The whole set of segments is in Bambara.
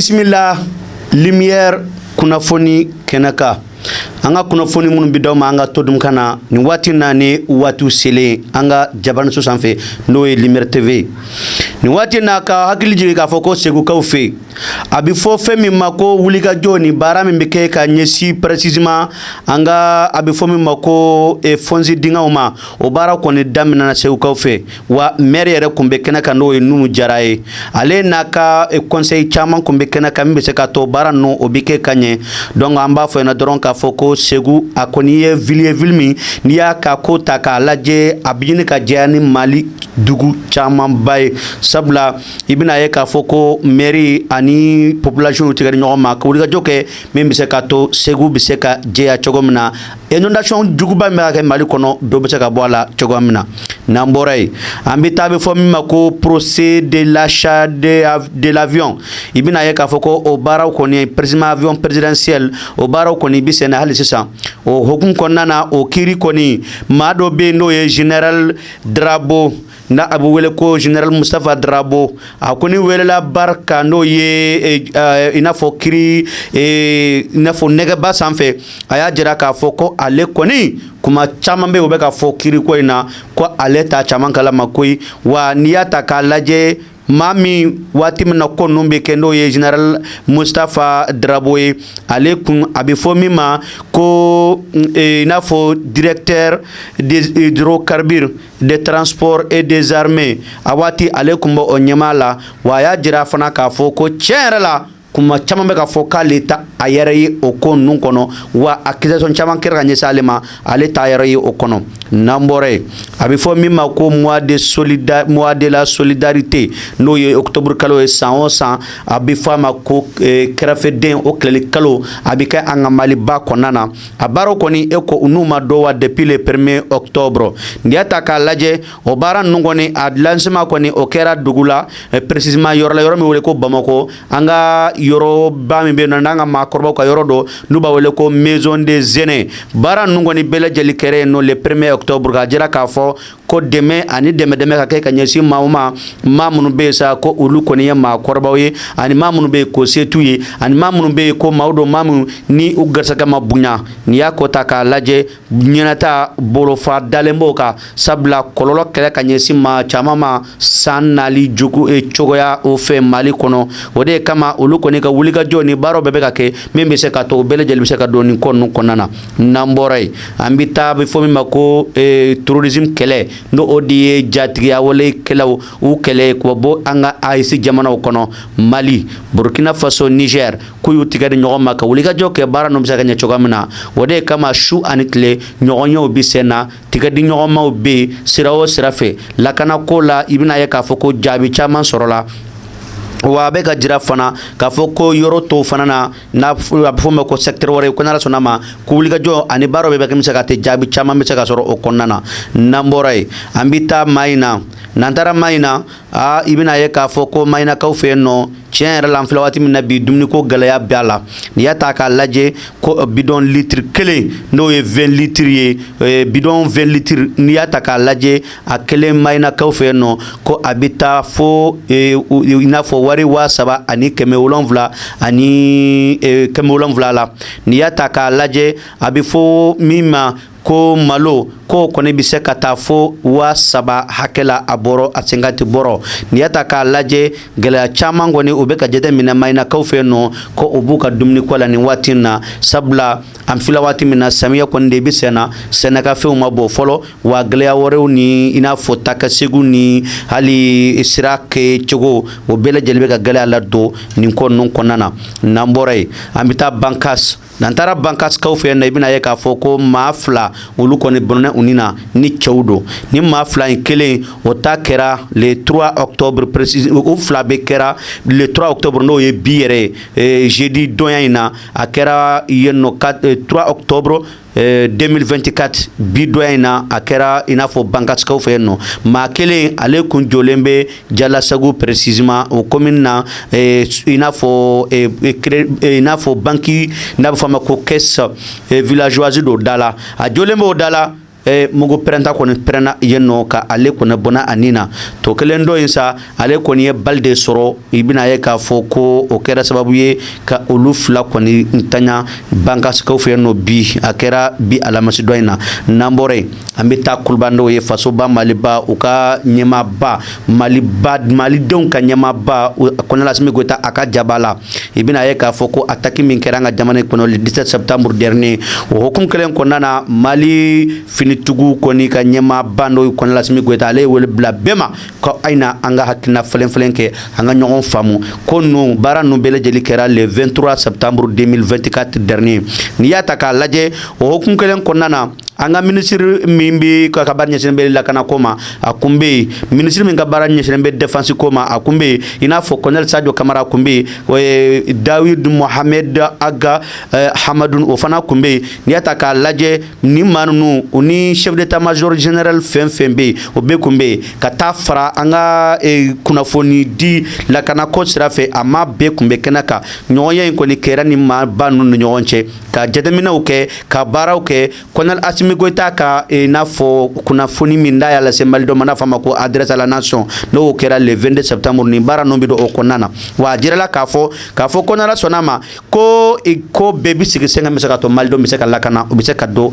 Bisimila Lumière kunnafoni kɛnɛ kan. An ka kunnafoni minnu bɛ d'aw ma an ka todunkan na nin waati na, ni waatiw selen an ka jabaniso sanfɛ, n'o ye Lumière TV. Nin waati na, ka hakili jigin k'a fɔ ko Segukaw fɛ yen, a bɛ fɔ fɛn min ma ko wulikajɔ ni baara min bɛ kɛ ka ɲɛsin précisément an ka, a bɛ fɔ min ma ko fosse dingɛw ma, o baara kɔni daminɛna Segukaw fɛ. Wa maire yɛrɛ tun bɛ kɛnɛ kan, n'o ye Nuhu Jara ye. Ale n'a ka conseil caman tun bɛ kɛnɛ kan min bɛ se ka to baara ninnu o bɛ kɛ ka ɲɛ. Donc an b'a fɔ ɲɛna dɔrɔn k'a fɔ ko Segu, a kɔni ye ville ye, ville min n'i y'a ka ko ta k'a lajɛ, a bɛ ɲini ka jɛya ni Mali dugu camanba ye, sabula i bɛna ye k'a fɔ ko mairie ani population tigɛ ɲɔgɔn ma ka wulikajɔ kɛ min bɛ se ka to Segu bɛ se ka jɛya cogo min na, inondation juguba min bɛ ka kɛ Mali kɔnɔ, dɔ bɛ se ka bɔ a la cogoya min na. N'an bɔra yen, an bɛ taa, a bɛ fɔ min ma ko procès de l'achat de l'avion. I bɛna ye k'a fɔ ko o baaraw kɔni, précisément avion présidentiel, o baaraw kɔni bɛ senna hali sisan. O hukumu kɔnɔna na, o kiiri kɔni, maa dɔ bɛ yen, n'o ye général Drabo, n'a a bɛ wele ko général Mustapha Drabo. A kɔni welela barika, n'o ye i n'a fɔ kiiri, i n'a fɔ nɛgɛba sanfɛ. A y'a jira k'a fɔ ko ale kɔni, kuma caman bɛ yen, o bɛ ka fɔ kiiriko in na, ko ale ta caman kalama koyi. Wa n'i y'a ta k'a lajɛ, maa min waati min na ko ninnu bɛ kɛ, n'o ye général Mustapha Drabo ye, ale kun a bɛ fɔ min ma ko i n'a fɔ directeur des hydrocarbures, des transports et des armées, a waati ale kun bɛ o ɲɛmaa la. Wa a y'a jira fana k'a fɔ ko tiɲɛ yɛrɛ la, kuma caman bɛ ka fɔ k'ale ta a yɛrɛ ye o ko ninnu kɔnɔ. Wa accusation caman kɛra ka ɲɛsin ale ma, ale t'a yɛrɛ ye o kɔnɔ. N'an bɔra yen, a bɛ fɔ min ma ko mois de la solidarité, n'o ye octobre kalo ye. San o san, a bɛ fɔ a ma ko kɛrɛfɛden, o kɛlɛli kalo, a bɛ kɛ an ka Maliba kɔnɔna na. A baaraw kɔni, e ko n'u ma dɔn wa, depuis le premier octobre. N'i y'a ta k'a lajɛ, o baara ninnu kɔni, a lancement kɔni, o kɛra dugu la, précisément yɔrɔ la, yɔrɔ min wele ko Bamakɔ, an ka yɔrɔba min bɛ yen nɔ, n'an ka maakɔrɔbaw ka yɔrɔ dɔ, n'u b'a wele ko Maison des Aînés. Baara ninnu kɔni bɛɛ lajɛlen kɛra yen nɔ le premier octobre, k'a jira k'a fɔ ko dɛmɛ ani dɛmɛ dɛmɛ ka kɛ ka ɲɛsin maaw ma, maa minnu bɛ yen sa, ko olu kɔni ye maakɔrɔbaw ye, ani maa minnu bɛ yen ko se t'u ye, ani maa minnu bɛ yen ko maaw don, maa minnu ni u garisɛgɛ ma bonya. N'i y'a ko ta k'a lajɛ, ɲɛnata bolofa dalen b'o kan, sabula kɔlɔlɔ kɛlɛ ka ɲɛsin maa caman ma san nali jugu cogoya o fɛ Mali kɔnɔ. O de kama olu kɔni ka wulikajɔ ni baaraw bɛɛ bɛ ka kɛ min bɛ se ka to o bɛɛ lajɛlen bɛ se ka don nin ko ninnu kɔnɔna na. N'an bɔra yen, an bɛ taa, a bɛ fɔ min ma ko terrorisme kɛlɛ, n'o o de ye jatigiya wale kɛlaw u kɛlɛ k'o bɔ an ka AES jamanaw kɔnɔ, Mali, Burkina Faso, Niger, k'u y'u tigɛ di ɲɔgɔn ma ka wulikajɔ kɛ baara ninnu bɛ se ka ɲɛ cogoya min na. O de kama su ani tile ɲɔgɔnyew bɛ sen na, tigɛ di ɲɔgɔnmaw bɛ yen sira o sira fɛ lakanako la. I bɛna ye k'a fɔ ko jaabi caman sɔrɔla. Wa a bɛ ka jira fana k'a fɔ ko yɔrɔ tɔw fana na, n'a a bɛ fɔ o ma ko secteur wɛrɛ, ko n'Ala sɔnna ma, ko wulikajɔ ani baaraw bɛ kɛ min bɛ se ka te jaabi caman bɛ se ka sɔrɔ o kɔnɔna na. N'an bɔra yen, an bɛ taa Mahina. N'an taara Mahina, aa, i bɛna ye k'a fɔ ko Mahinakaw fɛ yen nɔ, tiɲɛ yɛrɛ la, an filɛ waati min na bi, dumuniko gɛlɛya bɛ a la. N'i y'a ta k'a lajɛ, ko bidon litre kelen, n'o ye 20 litres ye, bidon 20 litres, n'i y'a ta k'a lajɛ, a kelen Mahinakaw fɛ yen nɔ, ko a bɛ taa fo i n'a fɔ wari 3700 la. N'i y'a ta k'a lajɛ, a bɛ fɔ min ma ko malo, k'o kɔni bɛ se ka taa fo 3000 hakɛ la, a bɔrɔ a 50 bɔrɔ. N'i y'a ta k'a lajɛ, gɛlɛya caman kɔni o bɛ ka jateminɛ Mahinakaw fɛ yen nɔ, ko o b'u ka dumuni ko la nin waati in na, sabula an filɛ waati min na, samiyɛ kɔni de bɛ sen na, sɛnɛkɛfɛnw ma bɔ fɔlɔ. Wa gɛlɛya wɛrɛw ni i n'a fɔ takasegu ni hali sira kɛcogo, o bɛɛ lajɛlen bɛ ka gɛlɛya ladon nin ko ninnu kɔnɔna na. N'an bɔra yen, an bɛ taa Bankas. N'an taara Bankasikaw fɛ yen nɔ, i bɛna ye k'a fɔ ko maa fila, olu kɔni bɔnɛ u ni na, ni cɛw don. Ni maa fila in kelen, o ta kɛra le 3 octobre précis, o fila bɛ kɛra le 3 octobre, n'o ye bi yɛrɛ ye, jeudi donya in na. A kɛra yen nɔ 3 octobre 2024, bi donya in na. A kɛra i n'a fɔ Bankasikaw fɛ yen nɔ. Maa kelen, ale kun jɔlen bɛ Jalasagu, précisément o commune na, i n'a fɔ banque n'a bɛ fɔ a ma ko caisse villageoise dɔ da la, a jɔlen b'o da la. Mugu pɛrɛnta kɔni pɛrɛnna yen nɔ ka ale kɔni bɔnna a ni na. Tɔ kelen dɔ in sa, ale kɔni ye balle de sɔrɔ. I bɛna ye k'a fɔ ko o kɛra sababu ye ka olu fila kɔni ntanya Bankasikaw fɛ yen nɔ bi. A kɛra bi alamisi dɔ in na. N'an bɔra yen, an bɛ taa Kuluba, n'o ye fasoba Maliba, u ka ɲɛmaaba Maliba, malidenw ka ɲɛmaaba Colonel Asimi Goyita, a ka jaba la. I bɛna ye k'a fɔ ko attaque min kɛra an ka jamana kɔnɔ le 17 septembre dernier, o hukumu kelen kɔnɔna na, Mali finitigiw kɔni ka ɲɛmaaba, n'o ye Colonel Asimi Goyita, ale ye wele bila bɛɛ ma ko a na an ka hakilina falen falen kɛ, an ka ɲɔgɔn faamu. Ko ninnu baara ninnu bɛɛ lajɛlen kɛra le 23 septembre 2024 dernier. N'i y'a ta k'a lajɛ, o hukumu kelen kɔnɔna na, an ka minisiri min bɛ ka baara ɲɛsinnen bɛ lakanako ma, a kun bɛ yen. Minisiri min ka baara ɲɛsinnen bɛ défense ko ma, a kun bɛ yen. I n'a fɔ Colonel Sadio Kamara kun bɛ yen, Dawid Mohamed Aga Hamadun, o fana kun bɛ yen. N'i y'a ta k'a lajɛ, ni maa ninnu, u ni chef d'état-major général fɛn fɛn bɛ yen, o bɛɛ kun bɛ yen, ka taa fara an ka kunnafoni di lakanako sira fɛ, a maa bɛɛ kun bɛ kɛnɛ kan. Ɲɔgɔnya in kɔni kɛra ni maaba ninnu ni ɲɔgɔn cɛ, ka jateminɛw kɛ, ka baaraw kɛ. Colonel Asimi Goyita ka n'a fɔ kunnafoni min n'a y'a lase malidenw ma, n'a fɔ a ma ko adresse à la nation, n'o kɛra le 22 septembre, nin baara ninnu bɛ don o kɔnɔna na. Wa a jirala k'a fɔ ko n'Ala sɔnna a ma, ko bɛɛ bɛ sigi sen kan, bɛ se ka to malidenw bɛ se ka lakana, u bɛ se ka don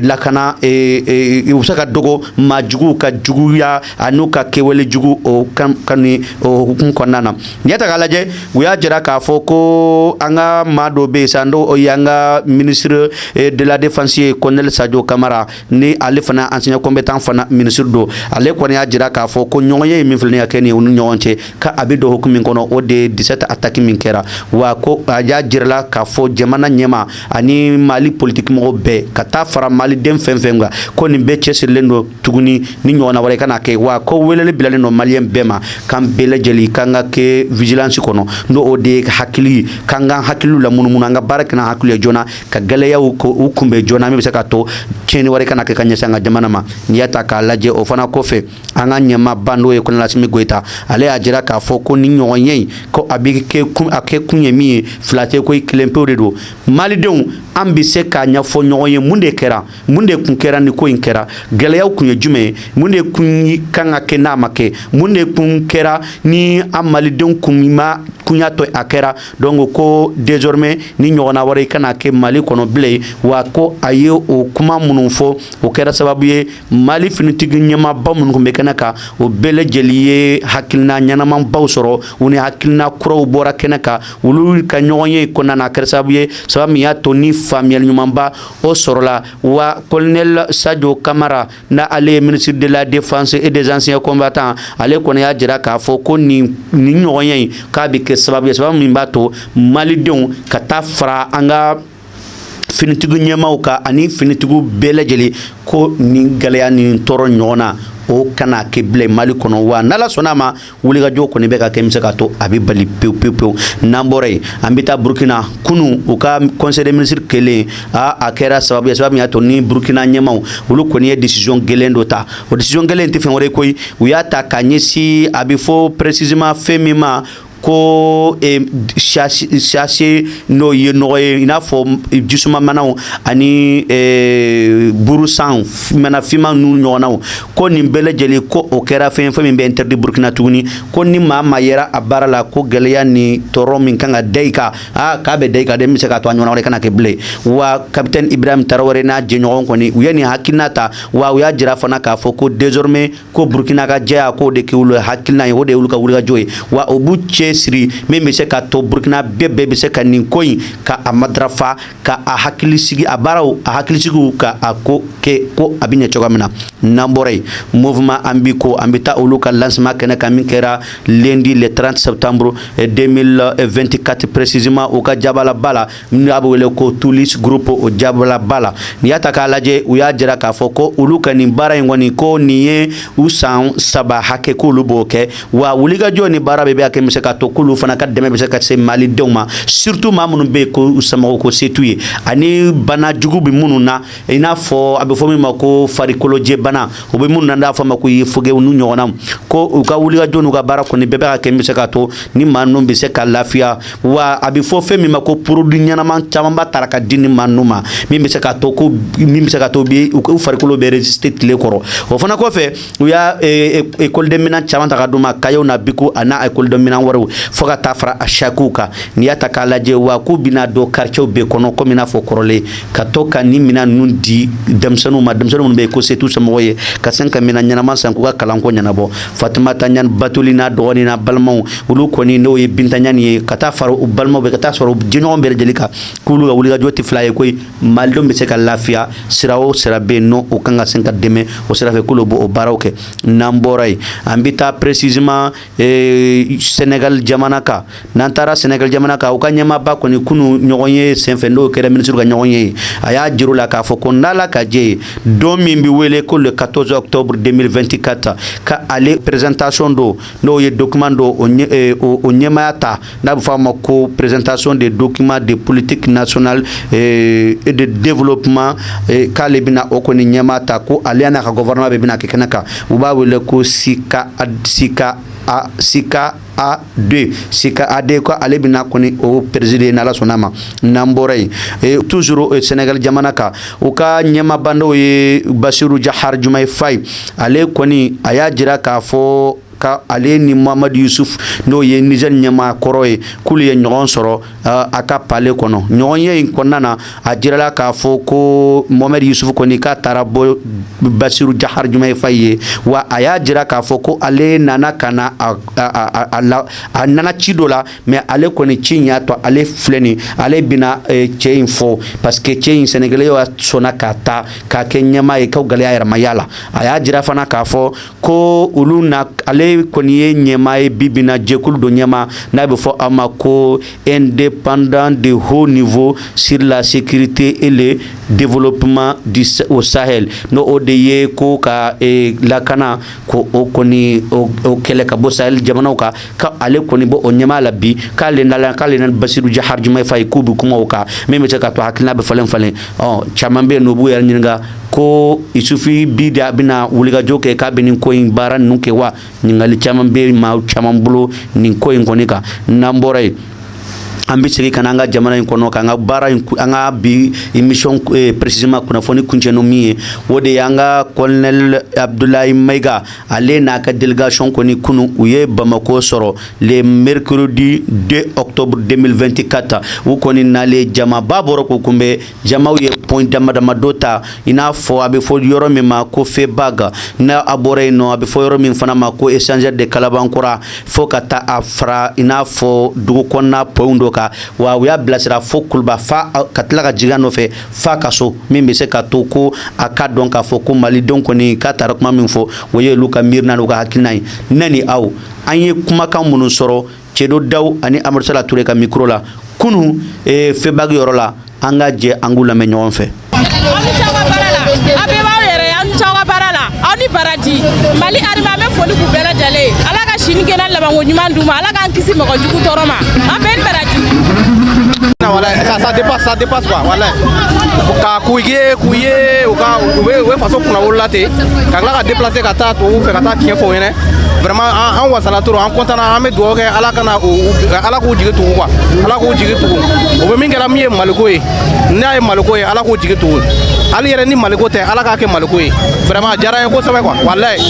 lakana, u bɛ se ka dogo maa juguw ka juguya an'u ka kɛwale jugu o kan ni o hukumu kɔnɔna na. N'i y'a ta k'a lajɛ, u y'a jira k'a fɔ ko an ka maa dɔ bɛ yen sa, n'o y'an ka ministre de la défense ye, Colonel Sadio Kamara, ni ale fana ancien combattant fana ministre don. Ale kɔni y'a jira k'a fɔ ko ɲɔgɔnye min filɛ nin ka kɛ nin ye u ni ɲɔgɔn cɛ, ka a bɛ don hukumu min kɔnɔ, o de ye 17 attaque min kɛra. Wa ko a y'a jirala k'a fɔ jamana ɲɛma ani Mali politique mɔgɔw bɛɛ, ka taa fara maliden fɛn fɛn kan, ko nin bɛɛ cɛsirilen don tuguni ni ɲɔgɔnna wɛrɛ kana kɛ. Wa ko weleli bilalen don maliyɛn bɛɛ ma, k'an bɛɛ lajɛlen k'an ka kɛ vigilance kɔnɔ, n'o o de ye hakili, k'an ka hakiliw la munumunu, an ka baara kɛ n'an hakili ye joona, ka gɛlɛyaw ko u kunbɛn joona, min bɛ se ka to tiɲɛni wɛrɛ kana kɛ ka ɲɛsin an ka jamana ma. N'i y'a ta k'a lajɛ, o fana kɔfɛ, an ka ɲɛmaaba, n'o ye Colonel Asimi Goyita, ale y'a jira k'a fɔ ko ni ɲɔgɔn ye in, ko a bɛ kɛ kun, a kɛ kun ye min ye, fila tɛ ko kelen pewu de don. Malidenw, an bɛ se k'a ɲɛfɔ ɲɔgɔn ye mun de kɛra, mun de kun kɛra ni ko in kɛra, gɛlɛyaw kun ye jumɛn ye, mun de kun kan ka kɛ n'a ma kɛ, mun de kun kɛra ni an malidenw kun ma kun y'a to a kɛra. Donc ko désormais ni ɲɔgɔnna wɛrɛ kana kɛ Mali kɔnɔ bilen. Wa ko a ye o kuma minnu fɔ, o kɛra sababu ye Mali finitigi ɲɛmaaba minnu tun bɛ kɛnɛ kan, o bɛɛ lajɛlen ye hakilina ɲɛnamabaw sɔrɔ, u ni hakilina kuraw bɔra kɛnɛ kan. Olu ka ɲɔgɔn ye kɔnɔna na, a kɛra sababu ye, sababu min y'a to ni faamuyali ɲumanba o sɔrɔla. Wa Colonel Sadio Kamara, n'a ale ye ministre de la défense et des anciens combattants, ale kɔni y'a jira k'a fɔ ko nin ɲɔgɔnya in, k'a bɛ kɛ sababu ye, sababu min b'a to malidenw, ka taa fara an ka finitigi ɲɛmaw kan ani finitigiw bɛɛ lajɛlen, ko nin gɛlɛya nin tɔɔrɔ ɲɔgɔn na, o kana kɛ bilen Mali kɔnɔ. Wa n'Ala sɔnna a ma, wulikajɔ kɔni bɛ ka kɛ min se ka to a bɛ bali pewu pewu pewu. N'an bɔra yen, an bɛ taa Burukina. Kunu, u ka conseil des ministres kelen, a kɛra sababu ye, sababu min y'a to ni Burukina ɲɛmaw, olu kɔni ye décision gɛlɛn dɔ ta. O décision gɛlɛn tɛ fɛn wɛrɛ ye koyi, u y'a ta ka ɲɛsin, a bɛ fɔ précisément fɛn min ma ko sachet, n'o ye nɔgɔ ye, i n'a fɔ jisuma manaw ani burusan mana finman ninnu ɲɔgɔnnaw, ko nin bɛɛ lajɛlen, ko o kɛra fɛn min bɛ interdit Burukina tuguni, ko ni maa maa yera a baara la, ko gɛlɛya ni tɔɔrɔ min kan ka da i kan, aa, k'a bɛ da i kan dɛ, min bɛ se k'a to a ɲɔgɔnna wɛrɛ kana kɛ bilen. Wa capitaine Ibrahim Tarawele n'a jɛɲɔgɔn kɔni, u ye nin hakilina ta. Wa u y'a jira fana k'a fɔ ko désormais ko Burukina ka jɛya, k'o de kɛ olu hakilina ye, o de ye olu ka wulikajɔ ye. Wa o b'u cɛ siri min bɛ se ka to Burukina bɛɛ bɛ se ka nin ko in ka a matarafa, ka a hakili sigi, a baaraw a hakilisigiw, ka a ko kɛ ko a bɛ ɲɛ cogoya min na. N'an bɔra yen, mouvement an bi ko an bɛ taa olu ka lancement kɛnɛ kan, min kɛra lundi le 30 septembre 2024 précisément, u ka jabalaba la, n'a bɛ wele ko Tulis Group, o jabalaba la. N'i y'a ta k'a lajɛ, u y'a jira k'a fɔ ko olu ka nin baara in kɔni, ko nin ye u san 3 hakɛ k'olu b'o kɛ. Wa wulikajɔ ni baara bɛɛ bɛ kɛ min bɛ se ka to k'olu fana ka dɛmɛ bɛ se ka se malidenw ma, surtout maa minnu bɛ yen ko u somɔgɔw ko se t'u ye, ani bana jugu bɛ minnu na, i n'a fɔ a bɛ fɔ min ma ko farikolojɛ bana. lakana o bɛ minnu na n'a fɔ ma ko yefugew n'u ɲɔgɔnna, ko u ka wulikajɔ n'u ka baara kɔni bɛɛ bɛ ka kɛ min bɛ se k'a to ni maa ninnu bɛ se ka lafiya. Wa a bɛ fɔ fɛn min ma ko produit ɲɛnama camanba tara ka di ni maa ninnu ma, min bɛ se k'a to ko min bɛ se k'a to bi u farikolo bɛ résister tile kɔrɔ. O fana kɔfɛ, u y'a ekɔliden minɛn caman ta ka d'u ma, kayew n'a bikiw a n'a ekɔliden minɛn wɛrɛw, fo ka taa fara a sakiw kan. N'i y'a ta k'a lajɛ, wa k'u bɛna don quartier bɛɛ kɔnɔ komi i n'a fɔ kɔrɔlen, ka to ka nin minɛn ninnu di denmisɛnninw ma, denmisɛnnin minnu bɛ yen ko se t'u somɔgɔw ye, ka sin ka minɛn ɲɛnama san k'u ka kalanko ɲɛnabɔ. Fatumata Ɲani Batoli n'a dɔgɔnin n'a balimaw, olu kɔni n'o ye Binta Ɲani ye, ka taa fara u balimaw bɛɛ, ka taa sɔrɔ jɛɲɔgɔn bɛɛ lajɛlen kan, k'olu ka wulikajɔ tɛ fila ye koyi. Malidenw bɛ se ka lafiya sira o sira bɛ yen, n'o o kan ka sin ka dɛmɛ o sira fɛ, k'olu b'o baaraw kɛ. N'an bɔra yen, an bɛ taa précisément Sénégal jamana kan. N'an taara Sénégal jamana kan, u ka ɲɛmaaba kɔni kunu ɲɔgɔn ye senfɛ, n'o kɛra minisiri ka ɲɔgɔn ye, a y'a jira la k'a fɔ ko n'Ala ka jɛ ye, don min bɛ wele ko le 14 octobre 2024, ka ale présentation do, n'o ye document do o ɲɛmaaya ta, n'a bɛ fɔ a ma ko présentation des documents de politique nationale et de développement, k'ale bɛna o kɔni ɲɛmaa ta, ko ale n'a ka gouvernement bɛɛ bɛna kɛ kɛnɛ kan. U b'a wele ko SICA SICA A SICA A2 SICA AD, ko ale bɛna kɔni o présider n'Ala sɔnna ma. N'an bɔra yen, toujours Sénégal jamana kan, u ka ɲɛmaaba n'o ye Basiru Jahar Jumaye Faye, ale kɔni a y'a jira k'a fɔ ka ale ni Mamadu Yusuf, n'o ye Niger ɲɛmaa kɔrɔ ye, k'olu ye ɲɔgɔn sɔrɔ a ka palais kɔnɔ. Ɲɔgɔn ye in kɔnɔna na, a jirala k'a fɔ ko Mohamed Yusuf kɔni k'a taara bɔ Basiru Jahar Jumaye Faye ye. Wa a y'a jira k'a fɔ ko ale nana ka na a nana ci dɔ la, mais ale kɔni ci in y'a to ale filɛ nin, ale bɛna cɛ in fɔ, parce que cɛ in Sénégalais sɔnna k'a ta k'a kɛ ɲɛmaa ye, k'aw gɛlɛya yɛrɛ ma y'a la. A y'a jira fana k'a fɔ ko olu na ale kɔni ye ɲɛmaa ye bi bi na jɛkulu dɔ ɲɛmaa, n'a bɛ fɔ a ma ko indépendant de haut niveau sur la sécurité et le développement du au Sahel, n'o o de ye ko ka lakana ko o kɔni o kɛlɛ ka bɔ Sahel jamanaw kan, ka ale kɔni bɔ o ɲɛmaa la bi, k'ale nala k'ale na Basiru Jahar Jumaye Faye, k'u bɛ kuma o kan, min bɛ se ka to hakilina bɛ falen falen. Ɔ caman bɛ yen nɔ, u b'u yɛrɛ ɲininka ko Isufi bi de a bɛna wulikajɔ kɛ k'a bɛ nin ko in baara ninnu kɛ wa? Ɲininkali caman bɛ maa caman bolo nin ko in kɔni kan. N'an bɔra yen, an bɛ segin ka na an ka jamana in kɔnɔ, k'an ka baara in, an ka bi émission précisément kunnafoni kuncɛ ni min ye, o de ye an ka colonel Abdoulaye Mayiga, ale n'a ka délégation kɔni kunu u ye Bamako sɔrɔ le mercredi 2 octobre 2024. U kɔni nalen, jamaba bɔra k'u kunbɛn. Jamaw ye point dama dama dɔ ta, i n'a fɔ a bɛ fɔ yɔrɔ min ma ko FEBAG, n'a a bɔra yen nɔ, a bɛ fɔ yɔrɔ min fana ma ko échangeur de Kalabankura, fo ka taa a fara i n'a fɔ dugu kɔnɔna point dɔ kan. Wa u y'a bilasira fo Kuluba, fa ka tila ka jigin a nɔfɛ fa ka so, min bɛ se ka to ko a ka dɔn k'a fɔ ko malidenw kɔni k'a taara kuma min fɔ, o ye olu ka miirina n'u ka hakilina ye. Ne ni aw, an ye kumakan minnu sɔrɔ Cɛdo Daw ani Amadu Sala Ture ka micro la kunu FEBAG yɔrɔ la, an ka jɛ an k'u lamɛn ɲɔgɔn fɛ. Aw ni ce aw ka baara la, aw bɛɛ b'aw yɛrɛ ye, aw ni ce aw ka baara la, aw ni baraji. Mali armée, an bɛ foli k'u bɛɛ lajɛlen ye. Ala ka sini kɛnɛ labanko ɲuman d'u ma, Ala k'an kisi mɔgɔ jugu tɔɔrɔ ma, an bɛɛ ni baraji. Voilà, ça dépasse, ça dépasse quoi, voilà. Ka k'u ye u bɛ faso kunnawolo la ten, ka tila ka déplacer ka taa tubabuw fɛ ka taa tiɲɛ fɔ u ɲɛnɛ. Vraiment, an wasala trop, an content na, an bɛ dugawu kɛ Ala kana Ala k'u jigi tugu quoi, Ala k'u jigi tugu. U bɛ min kɛra min ye Maliko ye, n'a ye Maliko ye, Ala k'u jigi tugu. Hali yɛrɛ ni Maliko tɛ, Ala k'a kɛ Maliko ye. Vraiment, a diyara n ye kosɛbɛ quoi, walayi.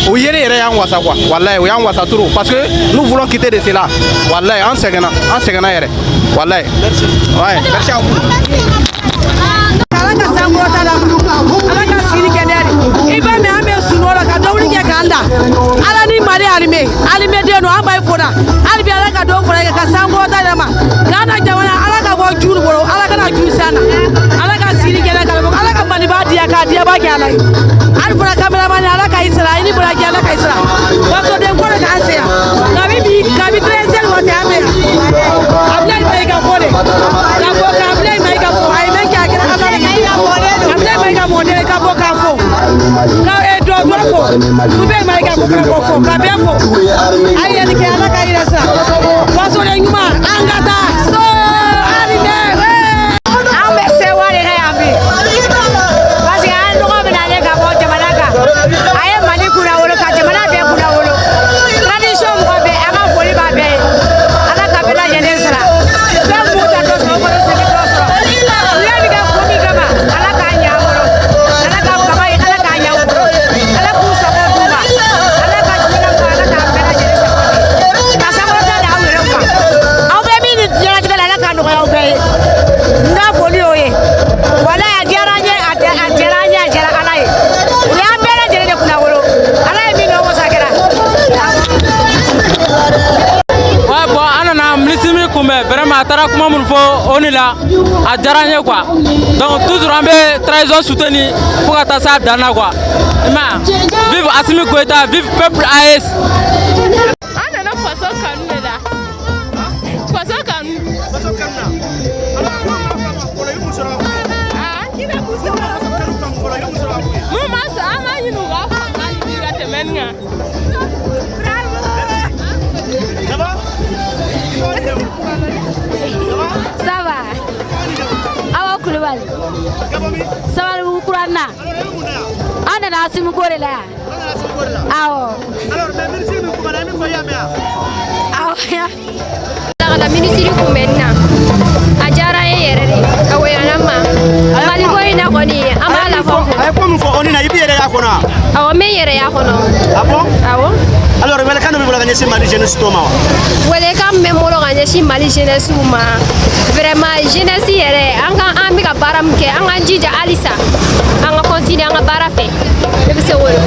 O yeli yɛrɛ y'an wasa quoi, walayi, o y'an wasa trop parce que nous voulons quitter de cela. Walayi, an sɛgɛnna, an sɛgɛnna yɛrɛ. Walayi. Ouais, merci à vous. Ala ka sankɔrɔta d'a ma, Ala ka sini kɛnɛya di. I b'a mɛn, an bɛ sunɔgɔ la ka dumuni kɛ k'an da. Ala ni Mali armée, armée den don, an b'a fo la hali bi. Ala ka dɔ fara ka sankɔrɔta d'a ma k'an na jamana, Ala ka bɔ juru bolo, Ala kana juru s'an na, Ala ka sini kɛnɛya k'a ma, Ala ka Maliba diya k'a diyaba kɛ Ala ye. Hali fana caméraman, Ala ka i sara, i ni baraji, Ala ka i sara. Fasoden ko de k'an se yan kabi bi, kabi 13 waati an bɛ yan. Abdoulaye Mayiga ko de ka bɔ ka Abdoulaye Mayiga fo, a ye min kɛ a kɛra Ala de. Abdoulaye Mayiga mɔden ka bɔ k'a fo, ka dɔgɔtɔrɔ fo, Bube Mayiga ko fana k'o fo, ka bɛɛ fo. A ye nin kɛ, Ala ka yɛrɛ sara, fasoden ɲuman, an ka taa so armée. An bɛ sewa de kɛ yan bi parce que an nɔgɔ bɛ nalen ka bɔ jamana kan. kunbɛn. Vraiment, a taara kuma minnu fɔ ONU la, a diyara n ye quoi. Donc toujours an bɛ transition soutenir fo ka taa s'a dan na quoi. I m'a ye, vive Assimi Goïta, vive peuple AES. An nana faso kanu de la, faso kanu. Faso kanu na. Alors, kuma ma fɔlɔ, i bɛ mun sɔrɔ ka f'u ye? Aa, k'i bɛ mun sɔrɔ? Faso kanu faamu fɔlɔ, i bɛ mun sɔrɔ ka f'u ye? Mun ma sɔn, an b'a ɲini u k'a faamu hali bi ka tɛmɛ nin kan. Ça va? Ça va. Awa Kulubali. Ka bɔ min? Sabalibugu kuran na. Alors, i bɛ mun na yan? An nana Asimi ko de la yan. An nana Assimi ko de la. Awɔ. Alors, mais ministre min kumana, i ye min fɔ, i y'a mɛn wa? Awɔ. Ka taa minisiri kunbɛnni na, a diyara an ye yɛrɛ de, a wonyana n ma. Maliko in na kɔni, an b'a lafɔ. A ye kuma min fɔ ONU na, i b'i yɛrɛ y'a kɔnɔ wa? Awɔ, n bɛ n yɛrɛ y'a kɔnɔ. Ah bon? Awɔ. Alors, welekan dɔ b'i bolo ka ɲɛsin Mali jeunesse tɔw ma wa? Welekan min bɛ n bolo ka ɲɛsin Mali jeunesse ma, vraiment, jeunesse yɛrɛ, an ka an bɛ ka baara min kɛ, an k'an jija halisa, an ka continuer an ka baara fɛ. Ne bɛ se k'o de fɔ.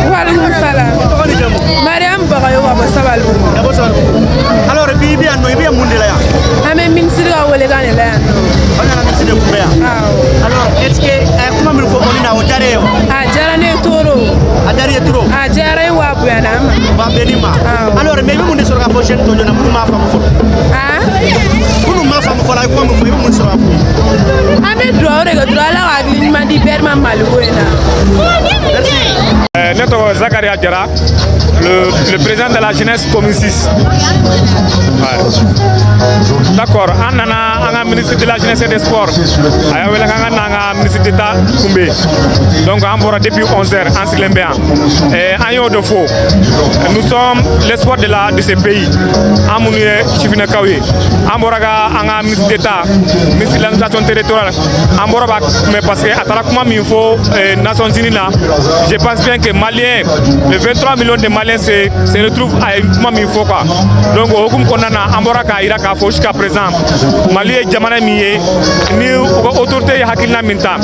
Waaleykum salam. Tɔgɔ ni jamu? Mariam Bagayo ka bɔ Sabalibugu. Ka bɔ Sabalibugu. Alors, bi i bɛ yan nɔ, i bɛ mun de la yan? An bɛ minisiri ka welekan de la yan nɔ. Aw nana ministre de kunbɛn yan. Awɔ. Alors, est-ce que a ye kuma min fɔ ONU na, o diyara e ye wa? A diyara ne ye trop. A diyara i ye trop. A diyara n ye wa a bonyana an ma. Wa bɛn n'i ma. Awɔ. Alors, mais i bɛ mun de sɔrɔ k'a fɔ jeune tɔw ɲɛna minnu m'a faamu fɔlɔ? Aa. Minnu m'a faamu fɔlɔ, a ye kuma min fɔ, i bɛ mun de sɔrɔ k'a f'u ye? An bɛ dugawu de kɛ dɔrɔn, Ala ka hakili ɲuman di bɛɛ ma Maliko in na. Merci. Ne tɔgɔ Zakaria Jara, le président de la jeunesse commune 6. Ouais. D'accord, an nana an ka ministre de la jeunesse et des sports. A y'a wele k'an ka na an ka ministre d'État kunbɛn. Donc an bɔra depuis 11 heures, an sigilen bɛ yan. An y'o de fɔ. Nous sommes l'espoir de ce pays. An minnu ye sifinnakaw ye. An bɔra ka an ka ministre d'État, ministre de l'administration territoriale, an bɔra b'a kunbɛn parce que a taara kuma min fɔ Nations Unies la. Je pense bien que Maliens, les 23 millions de Maliens se retrouvent à une kuma min fɔ quoi. Donc o hukumu kɔnɔna na, an bɔra k'a yira k'a fɔ jusqu'à présent Mali ye jamana min ye ni u ka autorité ye hakilina min ta,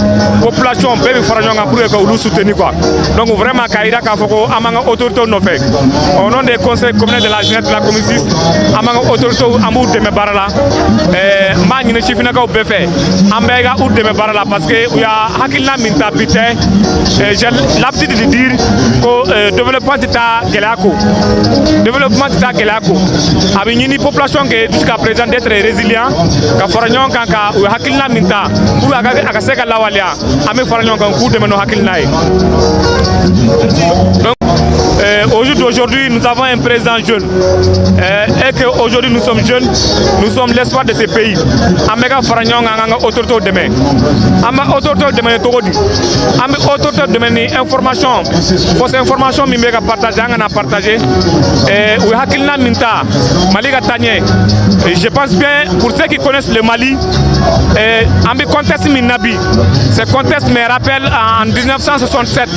population bɛɛ bɛ fara ɲɔgɔn kan pour que ka olu soutenir quoi. Donc vraiment, k'a yira k'a fɔ ko an b'an ka autorité nɔfɛ. Au nom des conseils communaux de la jeunesse de la commune 6, an b'an ka autorité, an b'u dɛmɛ baara la. N b'a ɲini sifinnakaw bɛɛ fɛ, an bɛɛ ka u dɛmɛ baara la parce que u y'a hakilina min ta bi tɛ. J'ai l'habitude de dire ko développement tɛ taa gɛlɛya kɔ, développement tɛ taa gɛlɛya kɔ. A bɛ ɲini population kɛ jusqu'à présent d'être résilient, ka fara ɲɔgɔn kan ka u ye hakilina min ta pour a ka se ka lawaleya. An bɛ fara ɲɔgɔn kan k'u dɛmɛ n'o hakilina ye. Donc au jour d'aujourd'hui, nous avons un président jeune. Et qu'aujourd'hui, nous sommes jeunes, nous sommes l'espoir de ce pays. An bɛ ka fara ɲɔgɔn kan, an ka autorités dɛmɛ. An bɛ autorités dɛmɛ cogo di? An bɛ autorités dɛmɛ ni information, fausse information min bɛ ka partager, an kana partager. U ye hakilina min ta, Mali ka taa ɲɛ. Je pense bien, pour ceux qui connaissent le Mali, an bɛ contexte min na bi, ce contexte me rappelle en 1967,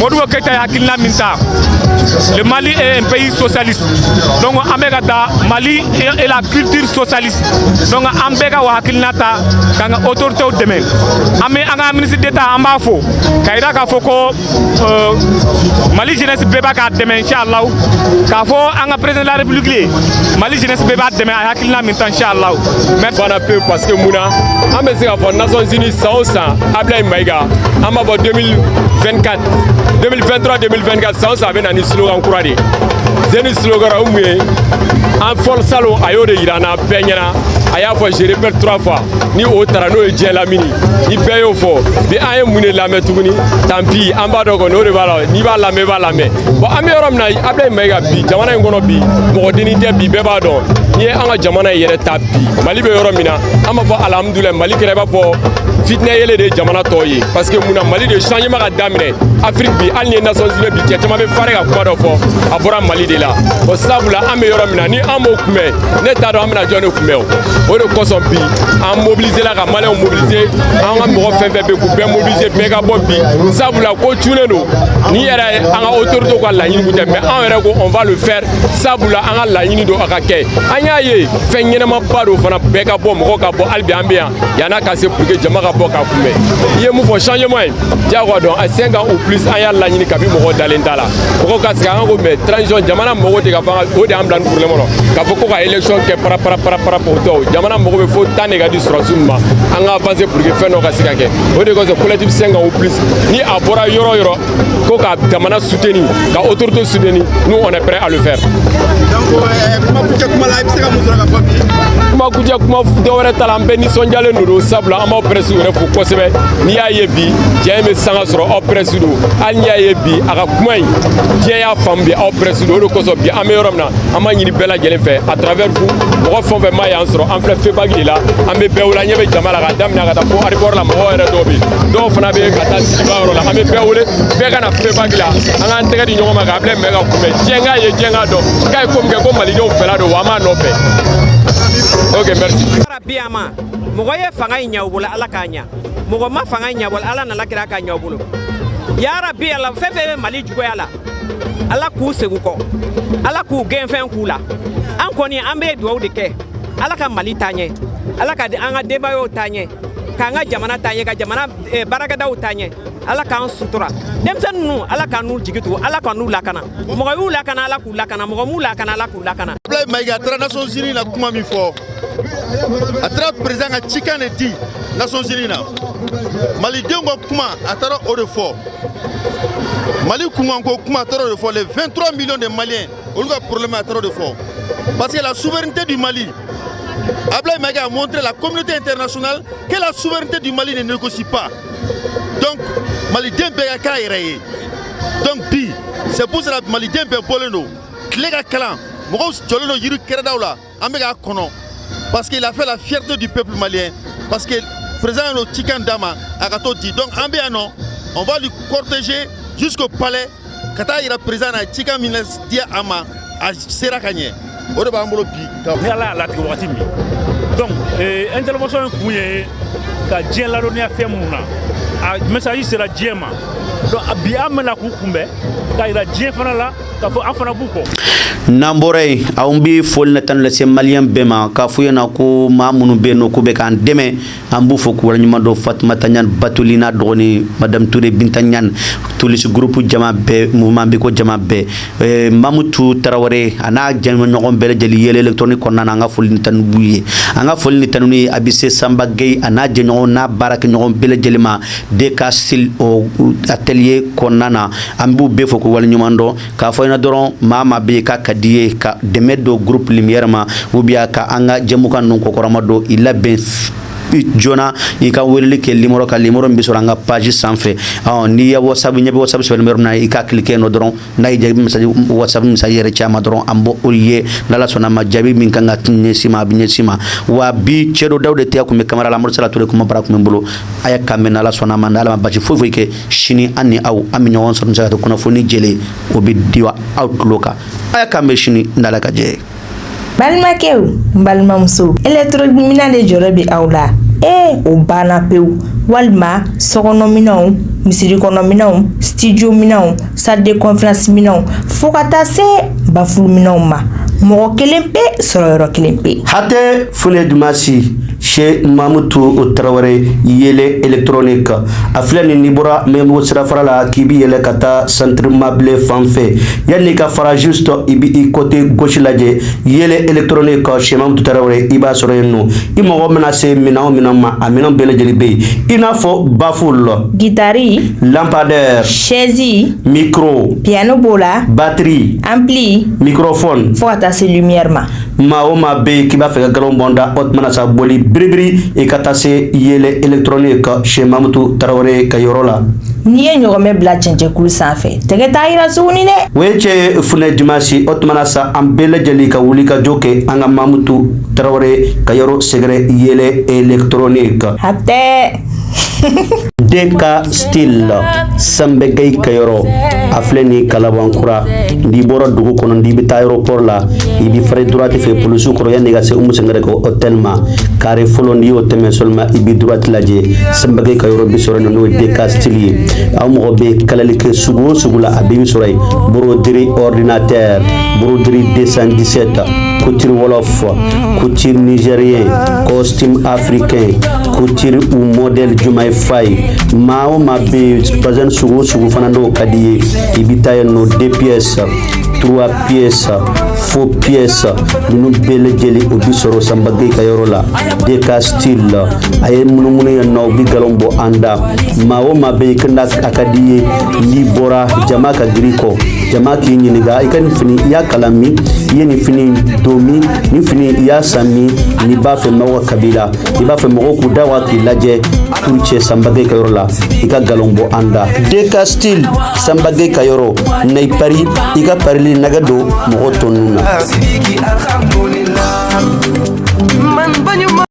Modibo Keïta ye hakilina min ta. Le Mali est un pays socialiste. Donc, an bɛ ka taa Mali et la culture socialiste. Donc, an bɛɛ ka o hakilina ta k'an ka autorités dɛmɛ. An bɛ an ka ministre d'État, an b'a fo k'a yira k'a fɔ ko Mali jeunesse bɛɛ b'a k'a dɛmɛ inchallah. K'a fɔ an ka président de la République ye, Mali jeunesse bɛɛ b'a dɛmɛ a ye hakilina min ta inchallah. Merci. Fana pewu parce que mun na, an bɛ se k'a fɔ Nations Unies san o san, Ablaye Mayiga, an b'a fɔ 2024, 2023, 2024, san o san a bɛ na ni slogan kura de ye. Zeni slogan o mun ye? An fɔlɔ salon, a y'o de yira an na bɛɛ ɲɛna. A y'a fɔ: "Je répète trois fois." Ni o taara n'o ye diɲɛ lamini ni bɛɛ y'o fɔ bi, an ye mun de lamɛn tuguni? Tant pis, an b'a dɔn kɔni, o de b'a la. N'i b'a lamɛn, i b'a lamɛn. Bon, an bɛ yɔrɔ min na, Ablaye Mayiga, bi jamana in kɔnɔ bi, mɔgɔ dennin tɛ bi, bɛɛ b'a dɔn. N'i ye an ka jamana in yɛrɛ ta bi, Mali bɛ yɔrɔ min na, an b'a fɔ alhamdulilayi, Mali kɛra i b'a fɔ fitinɛ yɛlɛ de ye jamana tɔw ye. Parce que mun na, Mali de changement ka daminɛ Afrique bi. Hali ni ye Nations Unies bi, cɛ caman bɛ fari ka kuma dɔ fɔ, a bɔra Mali de la. O sabula an bɛ yɔrɔ min na, ni an m'o kunbɛn, ne t'a dɔn an bɛna jɔn de kunbɛn o. O de kosɔn bi an mobiliser la, ka Maliyɛnw mobiliser, an ka mɔgɔ fɛn fɛn bɛ k'u bɛɛ mobiliser, bɛɛ ka bɔ bi, sabula ko cunnen don. Ni yɛrɛ ye an ka autorités ka laɲini kun tɛ, mais anw yɛrɛ ko on va le faire, sabula an ka laɲini don a ka kɛ. An y'a ye fɛn ɲɛnamaba don fana, bɛɛ ka bɔ, mɔgɔw ka bɔ. Hali bi an bɛ yan yann'a ka se pour que jama ka bɔ k'a kunbɛn. I ye mun fɔ changement ye, diyagoya dɔn a 5 ans ou plus, an y'a laɲini kabi mɔgɔw dalen t'a la, mɔgɔw ka sigi an ko mais transition, jamana mago tɛ ka fɔ o de y'an bila nin problème kɔnɔ, k'a fɔ ko ka élection kɛ para para para para, o tɛ. O jamana mago bɛ fo temps de ka di sɔrɔdasiw ma, an ka avancer pour que fɛn dɔ ka se ka kɛ. O de kosɔn collectif 5 ans ou plus, ni a bɔra yɔrɔ o yɔrɔ ko ka jamana soutenir, ka autorité soutenir, nous on est prêt à le faire. Donc kuma kuncɛ kuma la, i bɛ se ka mun sɔrɔ ka fɔ bi? Kuma kuncɛ kuma dɔ wɛrɛ t'a la, an bɛɛ nisɔndiyalen don, sabula an b'aw presse yɛrɛ fo kosɛbɛ. N'i y'a ye bi diɲɛ bɛ sanga sɔrɔ, aw presse don. Hali n'i y'a ye bi a ka kuma in, diɲɛ y'a faamu bi, aw presse don. O de kosɔn bi an bɛ yɔrɔ min na, an b'a ɲini bɛɛ lajɛlen fɛ à travers vous, mɔgɔ fɛn o fɛn m'a y'an sɔrɔ, an filɛ FEBAK de la, an bɛ bɛɛ wele. An ɲɛ bɛ jama la k'a daminɛ ka taa fo aéroport la, mɔgɔw yɛrɛ dɔw bɛ yen, dɔw fana bɛ ka taa sigiba yɔrɔ la. An bɛ bɛɛ wele, bɛɛ ka na FEBAK la, an k'an tɛgɛ di ɲɔgɔn ma k'a bila mɛ ka kunbɛn. Diɲɛ k'a ye, diɲɛ k'a dɔn k'a ye ko min kɛ, ko malidenw fɛla don, wa an b'a nɔfɛ. Ok, merci. Bi a ma mɔgɔ ye fanga in ɲɛ u bolo, Ala k'a ɲa. Mɔgɔ ma fanga in ɲɛ bolo, Ala nana kira k'a ɲɛ u bolo. Yarabi Ala, fɛn fɛn bɛ Mali juguya la, Ala k'u segin kɔ, Ala k'u gɛnfɛn k'u la. An kɔni an bɛ dugawu de kɛ, Ala ka Mali taa ɲɛ, Ala ka an ka denbayaw taa ɲɛ, k'an ka jamana taa ɲɛ, ka jamana baarakɛdaw taa ɲɛ. Ala k'an sutura. Denmisɛnnin ninnu, Ala k'an n'u jigi tugu, Ala k'an n'u lakana. Mɔgɔ y'u lakana, Ala k'u lakana. Mɔgɔ m'u lakana, Ala k'u lakana. Ablaye Maïga a taara Nations Unies na, kuma min fɔ, a taara président ka cikan de di Nations Unies na, malidenw ka kuma, a taara o de fɔ. Mali kunkanko kuma, a taara o de fɔ. Les 23 millions de Maliens, olu ka problème, a taara o de fɔ, parce que la souveraineté du Mali, Ablaye Maïga a montré à la communauté internationale que la souveraineté du Mali ne négocie pas. Donc maliden bɛɛ ka k'a yɛrɛ ye. Donc bi, c'est pour cela maliden bɛɛ bɔlen don tile ka kalan, mɔgɔw jɔlen don yiri kɛrɛdaw la, an bɛ k'a kɔnɔ, parce qu'il a fait la fierté du peuple malien, parce que président y'o cikan d'a ma, a ka t'o di. Donc an bɛ yan nɔ, on va lui cortéger jusqu'au palais ka taa yira président na cikan min di a ma, a sera ka ɲɛ. O de b'an bolo bi. Ni Ala y'a latigɛ wagati min, donc intervention in kun ye ka diɲɛ ladɔnniya fɛn minnu na, a message sera diɲɛ ma. Donc bi an bɛna k'u kunbɛn k'a yira diɲɛ fana la k'a fɔ an fana b'u kɔ. N'an bɔra yen, anw bi foli na tan lase Maliyɛn bɛɛ ma, k'a fɔ ɲɛna ko maa minnu bɛ yen nɔ k'u bɛ k'an dɛmɛ, an b'u fo k'u waleɲuman dɔn. Fatumata Ɲani Batoli n'a dɔgɔnin Madame Ture, Binta Ɲani, Tulisi groupe jama bɛɛ, mouvement bɛ ko jama bɛɛ, Mamutu Tarawele a n'a jɛɲɔgɔn bɛɛ lajɛlen yɛlɛ électronique kɔnɔna na, an ka foli ni tanu b'u ye. An ka foli ni tanu ye a bɛ se Sanba Gueye a n'a jɛɲɔgɔn n'a baarakɛɲɔgɔn bɛɛ lajɛlen ma DK Sil o atelier kɔnɔna na, an b'u bɛɛ fo k'u waleɲuman dɔn. K'a fɔ ɲɛna dɔrɔn, maa maa bɛ yen k'a ka di ye ka dɛmɛ don groupe Lumière ma, ou bien ka an ka jɛmukan ninnu kɔkɔrɔma don, i labɛn joona, i ka weleli kɛ numéro kan, numéro min bɛ sɔrɔ an ka page sanfɛ. N'i ye WhatsApp ɲɛ bɛ WhatsApp sɛbɛn numéro min na, i ka cliquer yen nɔ dɔrɔn. N'a y'i jaabi message, WhatsApp message yɛrɛ caman dɔrɔn, an b'o o ye. N'Ala sɔnna ma, jaabi min kan ka ɲɛsin ma, a bɛ ɲɛsin ma. Wa bi cɛ dɔ Dawuda Teya kun bɛ caméra la, Amadu Sala Ture kuma bara kun bɛ n bolo. A ye kan mɛn, n'Ala sɔnna ma, n'Ala ma basi foyi foyi kɛ, sini an ni aw an bɛ ɲɔgɔn sɔrɔ, se ka kunnafoni jɛlen o bɛ di aw tulo kan. A ye kan mɛn sini, n'Ala ka jɛ ye. Balimakɛw, n balimamuso, électronique de jɔrɔ bɛ aw la. Ee, o banna pewu. Walima sokɔnɔminɛnw, misiri kɔnɔminɛnw, studio minɛnw, salle de conférence minɛnw, fo ka taa se baffle minɛnw ma, mɔgɔ kelen pe sɔrɔ yɔrɔ kelen pe. Hatɛ fune dumasi chez Mamutu Tarawele yɛlɛ électronique, a filɛ nin, n'i bɔra Mɛmugu sirafara la k'i bi yɛlɛ ka taa centre mabile fan fɛ, yanni ka fara, juste i bi i côté gauche lajɛ, yɛlɛ électronique chez Mamutu Tarawele, i b'a sɔrɔ yen nɔ. I mago mana se minɛn o minɛn ma, a minɛn bɛɛ lajɛlen bɛ yen, i n'a fɔ baffle, guitare, lampadaire, chaise, micro, piano b'o la, batterie, ampli, microphone, fo ka taa se lumière ma. Maa o maa bɛ yen k'i b'a fɛ ka galon bɔn da, o tuma na sa boli biribiri, i ka taa se yɛlɛ électronique chez Mamutu Tarawele ka yɔrɔ la. N'i ye ɲɔgɔmɛ bila cɛncɛnkulu sanfɛ, tɛgɛ t'a yira tuguni dɛ. O ye cɛ funɛ dimanche, o tuma na sa an bɛɛ lajɛlen ka wuli ka jɔ kɛ an ka Mamutu Tarawele ka yɔrɔ sɛgɛrɛ, yɛlɛ électronique. Hatɛ. DK Style, Sanbɛgɛyi kɛyɔrɔ, a filɛ nin Kalabankura. N'i bɔra dugu kɔnɔ, n'i bɛ taa aéroport la, i bɛ fari droite fɛ, polisiw kɔrɔ, yanni i ka se Umu Sangare ka hôtel ma, carré fɔlɔ, n'i y'o tɛmɛ seulement, i bɛ droite lajɛ, Sanbɛgɛyi ka yɔrɔ bɛ sɔrɔ yen, n'o ye DK Style ye. Aw mɔgɔ bɛ kalali kɛ sugu o sugu la, a bɛɛ bɛ sɔrɔ yen: broderie ordinateur, broderie 217, couture wolof, couture nigérien, costume africain, couture ou modèle Diomaye Faye. Maa o maa bɛ yen, bazin sugu o sugu fana, n'o ka di ye, i bɛ taa yen nɔ. Deux pièces, trois pièces, faux pièces, ninnu bɛɛ lajɛlen, o bi sɔrɔ Sanba Gueye ka yɔrɔ la, DK Style. A ye munumunu yen nɔ, u bi galon bɔ an da. Maa o maa bɛ yen ko n'a a ka di ye, n'i bɔra, jama ka girin kɔ, jama k'i ɲininka: i ka nin fini, i y'a kalan min? I ye nin fini don min? Nin fini, i y'a san min? N'i b'a fɛ mɔgɔw ka kabila, i b'a fɛ mɔgɔw k'u da wa k'i lajɛ, turu cɛ Sanba Gueye ka yɔrɔ la, i ka galon bɔ an da. DK Style, Sanba Gueye ka yɔrɔ na, i pari, i ka parili nɛgɛ don mɔgɔ tɔ ninnu na. Sidiki, alhamdulillah. Man bañu.